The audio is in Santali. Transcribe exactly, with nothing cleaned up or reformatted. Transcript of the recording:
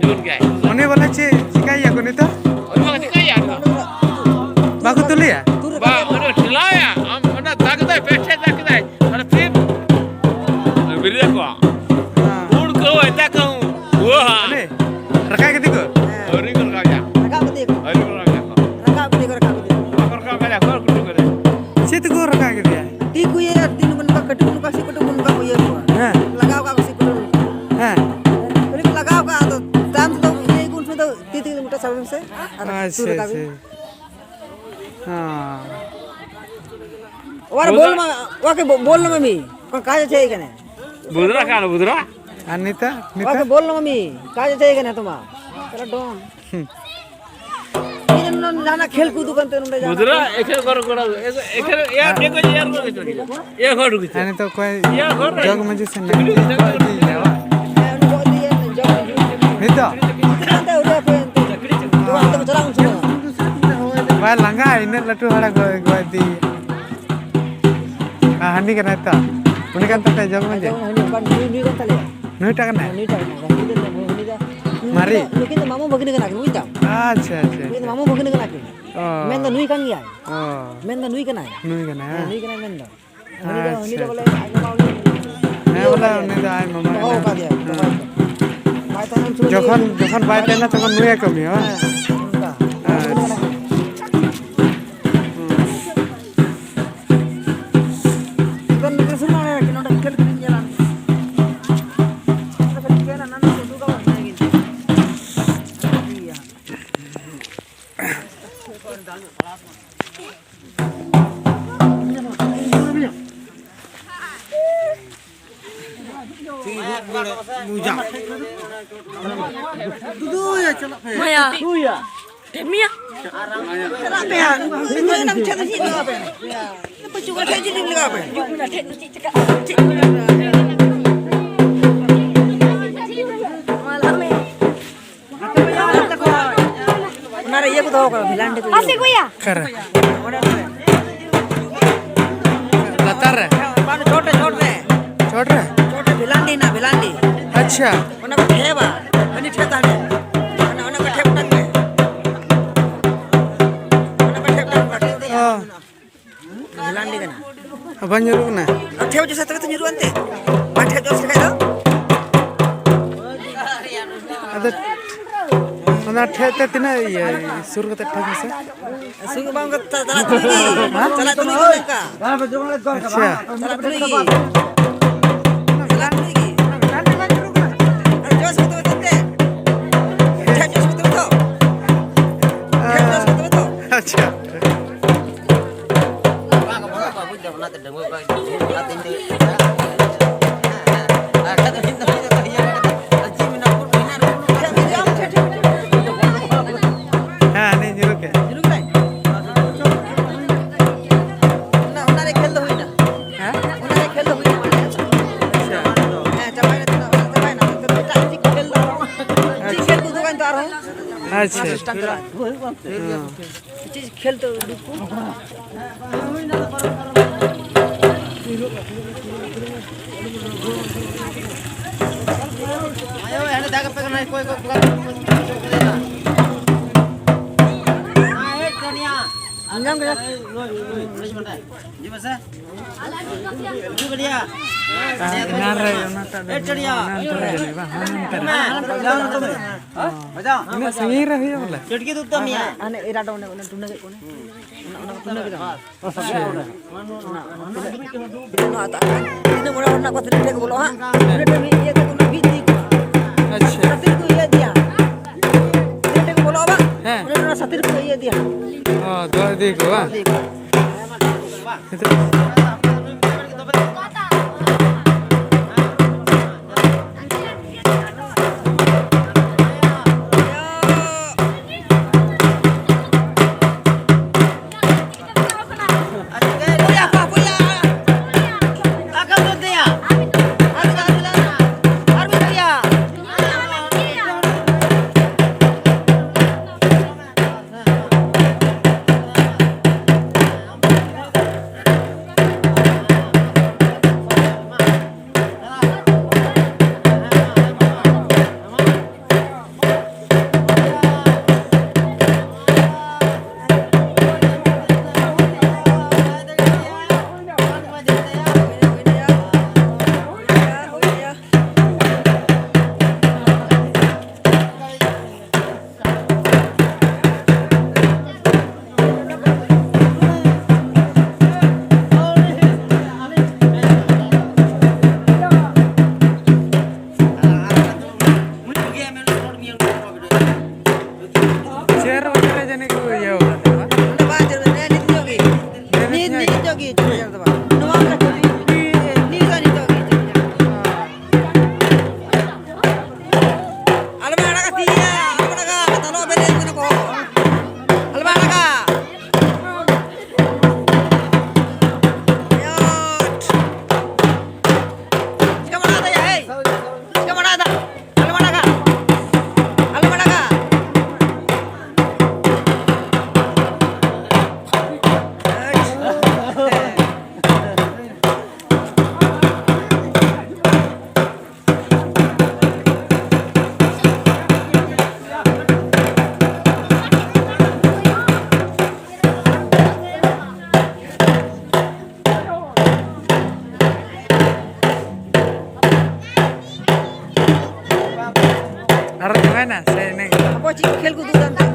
ᱡᱩᱞ ᱜᱮᱭᱟᱭ᱾ ᱩᱱᱤ ᱵᱚᱞᱮ ᱪᱮᱫ ᱪᱤᱠᱟᱹᱭᱮᱭᱟ ᱠᱚ ᱱᱤᱛᱚᱜ? ᱩᱱᱤ ᱵᱟᱠᱚ ᱪᱤᱠᱟᱹᱭᱮᱭᱟ ᱟᱫᱚ᱾ ᱵᱟᱠᱚ ᱛᱩᱞᱮᱭᱟ? ᱵᱟ, ᱩᱱᱤ ᱴᱷᱮᱞᱟᱣᱮᱭᱟ᱾ ᱟᱢ ᱚᱱᱟ ᱫᱟᱜ ᱠᱮᱫᱟᱭ, ᱯᱮ ᱴᱷᱮᱡ ᱫᱟᱜ ᱠᱮᱫᱟᱭ᱾ ᱟᱨ ᱯᱷᱤᱨ ᱵᱤᱨᱤᱫ ᱟᱠᱚ᱾ ᱦᱮᱸ᱾ ᱩᱲ ᱠᱚ, ᱮᱴᱟᱜ ᱠᱚ᱾ ᱩᱣᱟᱹ ᱦᱟ᱾ ᱩᱱᱤ? ᱨᱟᱠᱟᱵ ᱠᱮᱫᱮ ᱠᱚ? ᱟᱹᱣᱨᱤ ᱠᱚ ᱨᱟᱠᱟᱵᱮᱭᱟ᱾ ᱨᱟᱠᱟᱵ ᱠᱮᱫᱮ ᱠᱚ᱾ ᱟᱹᱣᱨᱤ ᱠᱚ ᱨᱟᱠᱟᱵᱮᱭᱟ ᱠᱚ᱾ ᱨᱟᱠᱟᱵ ᱠᱮᱫᱮ ᱠᱚ, ᱨᱟᱠᱟᱵ ᱠᱮᱫᱮ ᱠᱚ᱾ ᱵᱟᱠᱚ ᱨᱟᱠᱟᱵ ᱠᱮᱫᱮᱭᱟ, ᱠᱚ ᱠᱩᱴᱩ ᱠᱮᱫᱮᱭᱟ᱾ ᱪᱮᱫ ᱛᱮᱠᱚ ᱨᱟᱠᱟᱵ ᱠᱮᱫᱮᱭᱟ? ᱛᱤ ᱠᱚ ᱤᱭᱟᱹ, ᱛᱤ ᱱᱚᱝᱠᱟ ᱠᱟᱹᱴᱩᱵ ᱱᱚᱝᱠᱟ ᱥᱤ ᱠᱟᱹᱴᱩᱵ ᱱᱚᱝᱠᱟ ᱠᱚ ᱤᱭᱟᱹ ᱠᱚᱣᱟ᱾ ᱦᱮᱸ᱾ ᱞᱟᱜᱟᱣ ᱠᱟᱜ ᱠᱚ ᱥᱤ ᱠᱟᱹᱴᱩᱵ᱾ ᱦᱮᱸ᱾ ᱠᱷᱟᱹᱞᱤ ᱠᱚ ᱞᱟᱜᱟᱣ ᱠᱟᱜᱼᱟ, ᱟᱫᱚ ᱛᱟᱭᱚᱢ ᱛᱮᱫᱚ ᱤᱭᱟᱹ ᱠᱚ ᱩᱱ ᱥᱚᱢᱚᱭ ᱫᱚ ᱛᱤ ᱛᱮᱜᱮ ᱢᱤᱫᱴᱟᱝ ᱥᱟᱵ ᱢᱮᱥᱮ᱾ ᱟᱨ ᱟᱪᱪᱷᱟ, ᱥᱩᱨ ᱨᱟᱠᱟᱵ ᱟᱪᱪᱷᱟ᱾ ᱵᱤᱱ᱾ ᱦᱮᱸ᱾ ᱚᱣᱟᱨ ᱵᱚᱞ ᱢᱟ, ᱚᱣᱟᱨ ᱠᱮ ᱵᱚ-, ᱵᱚᱞ ᱢᱟ ᱢᱤ᱾ ᱚᱠᱟ ᱠᱟᱡᱮ ᱪᱮ ᱠᱟᱱᱮ? ᱵᱩᱫᱽᱨᱟ ᱠᱟᱱ ᱵᱩᱫᱽᱨᱟ? ᱟᱨ ᱱᱤᱛᱟ? ᱚᱣᱟᱨ ᱱᱤᱛᱟ? ᱠᱮ ᱵᱚᱞ ᱢᱟ ᱢᱤ᱾ ᱠᱟᱡᱮ ᱪᱮ ᱠᱟᱱᱮ ᱛᱚᱢᱟ᱾ ᱛᱟᱦᱞᱮ ᱰᱚᱱ᱾ ᱦᱩᱸ᱾ ᱤᱧ ᱫᱚ ᱱᱚᱰᱮ ᱡᱟᱦᱟᱱᱟᱜ ᱠᱷᱮᱞ ᱠᱚ ᱩᱫᱩᱜ ᱠᱟᱱ ᱛᱮ ᱱᱚᱰᱮ ᱡᱟᱦᱟᱱᱟᱜ ᱵᱩᱫᱽᱨᱟ, ᱮᱠᱷᱮᱱ ᱜᱚᱨ ᱜᱚᱨ, ᱮᱠᱷᱮᱱ ᱮᱭᱟᱨ ᱦᱮᱸ᱾ ᱠᱮ ᱠᱚ ᱮᱭᱟᱨ ᱜᱚᱨ ᱠᱮ ᱪᱚᱞᱤ᱾ ᱮᱭᱟᱨ ᱜᱚᱨ ᱠᱮ᱾ ᱦᱮᱸ, ᱱᱤᱛᱚᱜ ᱚᱠᱚᱭ ᱮᱭᱟᱨ ᱜᱚᱨ ᱨᱮ᱾ ᱡᱚᱜᱽ ᱢᱟᱹᱡᱷᱤ ᱥᱮᱱ ᱱᱟᱭ? ᱦᱮᱸ, ᱩᱱᱤ ᱜᱚᱜ ᱤᱫᱤᱭᱮᱭᱟ, ᱡᱚᱜᱽ ᱢᱟᱹᱡᱷᱤ᱾ ᱱᱤᱛᱚᱜ? ᱦᱟᱱᱛᱮ ᱟᱹᱣᱨᱤ ᱦᱟᱯᱮ ᱚᱱᱛᱮ᱾ ᱡᱚᱠᱷᱚᱱ ᱦᱟᱱᱛᱮ ᱠᱚ ᱪᱟᱞᱟᱜᱼᱟ ᱩᱱ ᱥᱚᱢᱚᱭ᱾ ᱵᱟᱭ ᱞᱟᱸᱜᱟ, ᱤᱱᱟᱹᱜ ᱞᱟᱹᱴᱩ ᱦᱚᱲᱮ ᱜᱚ-, ᱜᱚᱜ ᱤᱫᱤᱭᱮᱭᱟ᱾ ᱦᱮᱸ, ᱦᱟᱹᱱᱤ ᱠᱟᱱᱟᱭ ᱛᱚ᱾ ᱩᱱᱤ ᱠᱟᱱ ᱛᱟᱯᱮᱭᱟ ᱡᱚᱜᱽ ᱢᱟᱹᱡᱷᱤ? ᱦᱮᱸ, ᱩᱱᱤ ᱠᱟᱱ, ᱱᱩᱭ, ᱱᱩᱭ ᱠᱟᱱ ᱛᱟᱞᱮᱭᱟ᱾ ᱱᱩᱭᱴᱟᱜ ᱠᱟᱱᱟᱭ? ᱦᱮᱸ, ᱱᱩᱭᱴᱟᱜ ᱠᱟᱱᱟᱭ᱾ ᱩᱱᱤ ᱫᱚ, ᱩᱱᱤ ᱫᱚ, ᱢᱟᱨᱮ? ᱱᱩᱠᱤᱱ ᱫᱚ ᱢᱟᱢᱩ ᱵᱷᱟᱹᱜᱽᱱᱤ ᱠᱟᱱᱟ ᱠᱤᱱ, ᱵᱩᱡᱽ ᱫᱟᱢ? ᱟᱪᱪᱷᱟ, ᱟᱪᱪᱷᱟ, ᱱᱩᱠᱤᱱ ᱫᱚ ᱟᱪᱪᱷᱟ᱾ ᱢᱟᱢᱩ ᱵᱷᱟᱹᱜᱽᱱᱤ ᱠᱟᱱᱟ ᱠᱤᱱ᱾ ᱚ᱾ ᱢᱮᱱ ᱫᱚ ᱱᱩᱭ ᱠᱟᱱ ᱜᱮᱭᱟᱭ᱾ ᱚ᱾ ᱢᱮᱱ ᱫᱚ ᱱᱩᱭ ᱠᱟᱱᱟᱭ᱾ ᱱᱩᱭ ᱠᱟᱱᱟᱭ, ᱦᱮᱸ, ᱦᱮᱸ? ᱱᱩᱭ ᱠᱟᱱᱟᱭ ᱢᱮᱱ ᱫᱚ᱾ ᱩᱱᱤ ᱫᱚ, ᱩᱱᱤ ᱟᱪᱪᱷᱟ, ᱫᱚ ᱵᱚᱞᱮ ᱟᱪᱪᱷᱟ᱾ ᱟᱡ ᱢᱟᱢᱟ ᱩᱱᱤ ᱦᱮᱸ, ᱤᱭᱟᱹ ᱵᱚᱞᱮ ᱠᱟᱫᱮᱭᱟ᱾ ᱩᱱᱤ ᱫᱚ ᱟᱡ ᱢᱟᱢᱟ ᱫᱚᱦᱚ ᱠᱟᱱᱟ᱾ ᱠᱟᱫᱮᱭᱟ, ᱦᱮᱸ᱾ ᱫᱚᱦᱚ ᱠᱟᱫᱮᱭᱟ᱾ ᱵᱟᱭ ᱛᱟᱦᱮᱱᱟ ᱩᱱ ᱥᱚᱢᱚᱭ ᱡᱚᱠᱷᱚᱱ, ᱩᱱᱤ ᱡᱚᱠᱷᱚᱱ ᱵᱟᱭ ᱛᱟᱦᱮᱱᱟ, ᱛᱚᱠᱷᱚᱱ ᱱᱩᱭᱮ ᱠᱟᱹᱢᱤᱭᱟ, ᱵᱟᱝ? ᱦᱮᱸ, ᱚᱱᱠᱟ᱾ ᱟᱪᱪᱷᱟ᱾ ᱦᱩᱸ᱾ ᱱᱤᱛᱚᱜ ᱱᱤᱛᱚᱜ ᱥᱩᱨ ᱢᱟ ᱱᱚᱰᱮ ᱠᱷᱮᱞ ᱠᱚᱞᱤᱧ ᱧᱮᱞᱟ᱾ ᱱᱚᱰᱮ ᱠᱷᱮᱞ ᱠᱚ ᱧᱮᱞᱟ, ᱱᱟᱱᱟ ᱠᱚ ᱩᱫᱩᱜᱟ, ᱚᱱᱟ ᱜᱮ᱾ ᱴᱷᱤᱠ ᱜᱮᱭᱟ᱾ ᱢᱟᱭᱟ᱾ ᱴᱷᱮᱱ ᱢᱮᱭᱟ᱾ ᱪᱟᱞᱟᱜ ᱯᱮ ᱦᱟᱸᱜ᱾ ᱱᱤᱛᱚᱜ ᱮᱱᱟᱝ ᱴᱷᱮᱱ ᱫᱚ ᱪᱮᱫ ᱞᱟᱜᱟᱣ ᱯᱮ? ᱯᱟᱹᱪᱩᱜ ᱠᱟᱱᱟ, ᱴᱷᱮᱱ ᱪᱮᱫ ᱞᱟᱜᱟᱣ ᱯᱮ? ᱦᱤᱡᱩᱜ ᱢᱮ, ᱴᱷᱮᱱ ᱫᱚ ᱪᱮᱫ ᱪᱤᱠᱟᱹᱜᱼᱟ? ᱪᱮᱫ? ᱢᱟ ᱞᱟᱦᱟ ᱢᱮ᱾ ᱚᱱᱟ ᱨᱮ ᱤᱭᱟᱹ ᱠᱚ ᱫᱚᱦᱚ ᱠᱟᱜᱼᱟ, ᱵᱷᱮᱞᱟᱱᱰᱤ ᱠᱚ ᱤᱭᱟᱹ ᱠᱟᱜᱼᱟ᱾ ᱚᱠᱟᱨᱮ? ᱚᱸᱰᱮ, ᱚᱸᱰᱮ᱾ ᱞᱟᱛᱟᱨ ᱨᱮ? ᱵᱟᱝ, ᱪᱚᱴ ᱨᱮ, ᱪᱚᱴ ᱨᱮ᱾ ᱪᱚᱴ ᱨᱮ? ᱪᱚᱴ ᱨᱮ ᱵᱷᱮᱞᱟᱱᱰᱤ ᱦᱮᱱᱟᱜᱼᱟ, ᱵᱷᱮᱞᱟᱱᱰᱤ᱾ ᱟᱪᱪᱷᱟ᱾ ᱚᱱᱟ ᱠᱚ ᱴᱷᱮᱵᱟ᱾ ᱦᱟᱹᱱᱤ ᱛᱟᱦᱞᱮ ᱚᱱᱟ, ᱚᱱᱟ ᱠᱚ ᱴᱷᱮᱯ ᱴᱟᱝ ᱢᱮ᱾ ᱚᱱᱟ ᱠᱚ ᱴᱷᱮᱯ ᱴᱟᱝ ᱢᱮ᱾ ᱚ᱾ ᱵᱷᱮᱞᱟᱱᱰᱤ ᱠᱟᱱᱟ᱾ ᱟᱵᱟᱨ ᱧᱩᱨᱩᱜ ᱠᱟᱱᱟ᱾ ᱴᱷᱮᱯ ᱡᱚᱥ ᱛᱮ ᱧᱩᱨᱩᱜ ᱟᱱᱛᱮ᱾ ᱵᱟᱝ ᱴᱷᱮᱯ ᱡᱚᱥ ᱞᱮᱠᱷᱟᱡ ᱫᱚ? ᱟᱫᱚ ᱚᱱᱟ ᱴᱷᱮᱡ ᱛᱮ ᱛᱤᱱᱟᱹᱜ ᱤᱭᱟᱹ ᱥᱩᱨ ᱠᱟᱛᱮ ᱴᱷᱮᱡ ᱢᱮᱥᱮ? ᱥᱩᱨ ᱵᱟᱝ ᱠᱟᱛᱮ ᱪᱟᱞᱟᱜ ᱛᱩᱞᱩᱡ ᱜᱮ᱾ ᱦᱮᱸ? ᱪᱟᱞᱟᱜ ᱛᱩᱞᱩᱡ ᱜᱮ ᱱᱚᱝᱠᱟ᱾ ᱟᱪᱪᱷᱟ᱾ ᱪᱟᱞᱟᱜ ᱛᱩᱞᱩᱡ ᱜᱮ᱾ ᱪᱟᱞᱟᱜ ᱛᱩᱞᱩᱡ ᱜᱮ᱾ ᱟᱨ ᱡᱚᱥ ᱠᱚᱫᱚ ᱵᱟᱹᱱᱩᱜ ᱛᱮ? ᱴᱷᱮᱡ ᱡᱚᱥ ᱠᱚᱫᱚ ᱵᱟᱹᱱᱩᱜ? ᱴᱷᱮᱡ ᱡᱚᱥ ᱠᱚᱫᱚ ᱵᱟᱹᱱᱩᱜ? ᱟᱪᱪᱷᱟ᱾ ᱦᱮᱸ, ᱦᱟᱱᱮ ᱧᱩᱨᱩ ᱠᱮᱫ᱾ ᱚᱱᱟ, ᱚᱱᱟ ᱨᱮ ᱠᱷᱮᱞ ᱫᱚ ᱦᱩᱭᱱᱟ᱾ ᱦᱮᱸ? ᱚᱱᱟ ᱨᱮ ᱠᱷᱮᱞ ᱫᱚ ᱦᱩᱭᱱᱟ᱾ ᱟᱪᱪᱷᱟ᱾ ᱦᱮᱸ, ᱪᱟᱵᱟᱭᱱᱟ, ᱪᱟᱵᱟᱭᱱᱟ᱾ ᱱᱤᱛᱚᱜ ᱫᱚ ᱮᱴᱟᱜ ᱪᱮᱫ ᱠᱚ ᱠᱷᱮᱞ ᱫᱚ? ᱪᱮᱫ ᱠᱷᱮᱞ ᱠᱚ ᱩᱫᱩᱜᱟ ᱱᱤᱛᱚᱜ ᱟᱨᱦᱚᱸ? ᱟᱪᱪᱷᱟ᱾ ᱦᱮᱸ᱾ ᱪᱮᱫ ᱠᱷᱮᱞ ᱛᱮ ᱩᱰᱩᱠ ᱠᱚ? ᱟᱸᱡᱚᱢ ᱠᱮᱫᱟ? ᱮᱱᱟᱱ ᱨᱮ ᱚᱱᱟᱴᱟᱜ ᱫᱚ ᱮ ᱴᱟᱹᱲᱤᱭᱟ᱾ ᱚᱱᱟ ᱚᱱᱛᱮ ᱨᱮ ᱡᱟᱹᱱᱤᱡ ᱵᱟᱝ, ᱦᱟᱱᱟ ᱚᱱᱛᱮ ᱨᱮ᱾ ᱵᱟᱡᱟᱣ᱾ ᱤᱱᱟᱹᱜ ᱥᱟᱺᱜᱤᱧ ᱨᱮ ᱦᱩᱭᱩᱜᱼᱟ ᱵᱚᱞᱮ᱾ ᱪᱟᱹᱴᱠᱤ ᱫᱩ ᱛᱟᱢ ᱭᱟ᱾ ᱦᱟᱱᱮ ᱮᱨᱟ ᱫᱚ ᱚᱱᱮ, ᱚᱱᱮ ᱴᱩᱱᱟᱹᱜ ᱜᱮ ᱠᱚ ᱚᱱᱮ᱾ ᱚᱱᱟ, ᱚᱱᱟ ᱠᱚ ᱴᱩᱱᱟᱹᱜ ᱜᱮ ᱫᱚ᱾ ᱟᱪᱪᱷᱟ᱾ ᱚᱱᱟ, ᱚᱱᱟ, ᱚᱱᱟ ᱫᱚ ᱛᱤᱱᱟᱹᱜ ᱢᱚᱬᱮ ᱦᱚᱲ ᱢᱮᱱᱟᱜ ᱠᱚᱣᱟ, ᱛᱤᱱᱟᱹᱜ ᱴᱷᱮᱡ ᱠᱚ ᱵᱚᱞᱚᱜᱼᱟ ᱦᱟᱸᱜ? ᱦᱮᱸ᱾ ᱩᱱᱟᱹᱜ ᱴᱷᱮᱡ ᱢᱤᱫ ᱤᱭᱟᱹ ᱛᱮ ᱚᱱᱟ ᱵᱤᱫ ᱤᱫᱤ ᱠᱚᱣᱟ᱾ ᱟᱪᱪᱷᱟ᱾ ᱥᱟᱛᱮ ᱠᱚ ᱤᱭᱟᱹ ᱤᱫᱤᱭᱟ᱾ ᱦᱮᱸ᱾ ᱛᱤᱱᱟᱹᱜ ᱴᱷᱮᱡ ᱠᱚ ᱵᱚᱞᱚᱜᱼᱟ ᱵᱟᱝ? ᱦᱮᱸ᱾ ᱚᱱᱮ ᱚᱱᱟ ᱥᱟᱛᱮ ᱨᱮᱠᱚ ᱤᱭᱟᱹ ᱤᱫᱤᱭᱟ᱾ ᱚ, ᱫᱚᱦᱚ ᱤᱫᱤ ᱠᱚ ᱵᱟᱝ? ᱫᱚᱦᱚ ᱤᱫᱤ ᱠᱚ᱾ ᱛᱮᱨᱚ ᱵᱚᱪᱷᱚᱨ ᱨᱮ ᱡᱟᱹᱱᱤᱡ ᱠᱚ ᱤᱭᱟᱹ ᱟᱠᱟᱫ ᱛᱟᱦᱮᱸ, ᱵᱟᱝ? ᱚᱸᱰᱮ ᱵᱟᱝ ᱪᱟᱹᱞᱩ, ᱱᱤᱭᱟᱹ ᱱᱤᱛ ᱧᱚᱜ ᱜᱮ᱾ ᱱᱤᱭᱟᱹ ᱱᱤᱛ ᱱᱤᱛ ᱧᱚᱜ ᱜᱮ ᱪᱟᱹᱞᱩ ᱧᱮᱞ ᱫᱚ ᱵᱟᱝ᱾ ᱱᱚᱣᱟ ᱠᱚᱨᱮ ᱠᱚ ᱱᱤᱭᱟᱹ, ᱱᱤᱭᱟᱹ ᱫᱚ ᱱᱤᱛᱚᱜ ᱜᱮ ᱪᱟᱹᱞᱩ ᱧᱮᱞ᱾ ᱟᱞᱚ ᱵᱮᱱ ᱟᱲᱟᱜᱟ ᱛᱤ ᱜᱮ, ᱟᱞᱚ ᱵᱮᱱ ᱟᱲᱟᱜᱟ, ᱛᱟᱞᱚ ᱵᱮᱱ ᱮᱢ ᱠᱟᱱᱟ ᱠᱚ᱾ ᱟᱞᱚ ᱵᱮᱱ ᱟᱲᱟᱜᱟ᱾ ᱪᱤᱠᱟᱹᱢ ᱟᱲᱟᱜ ᱫᱟ ᱭᱟ, ᱦᱮᱭ? ᱪᱤᱠᱟᱹᱢ ᱟᱲᱟᱜ ᱫᱟ? ᱟᱞᱚᱢ ᱟᱲᱟᱜᱟ, ᱟᱞᱚᱢ ᱟᱲᱟᱜᱟ᱾ ᱟᱨ ᱪᱟᱵᱟᱭᱮᱱᱟ ᱥᱮ ᱤᱱᱟᱹᱜᱮ? ᱟᱵᱚ ᱪᱮᱫ ᱠᱷᱮᱞ ᱠᱚ ᱩᱫᱩᱜ ᱮᱫᱟ ᱱᱤᱛᱚᱜ?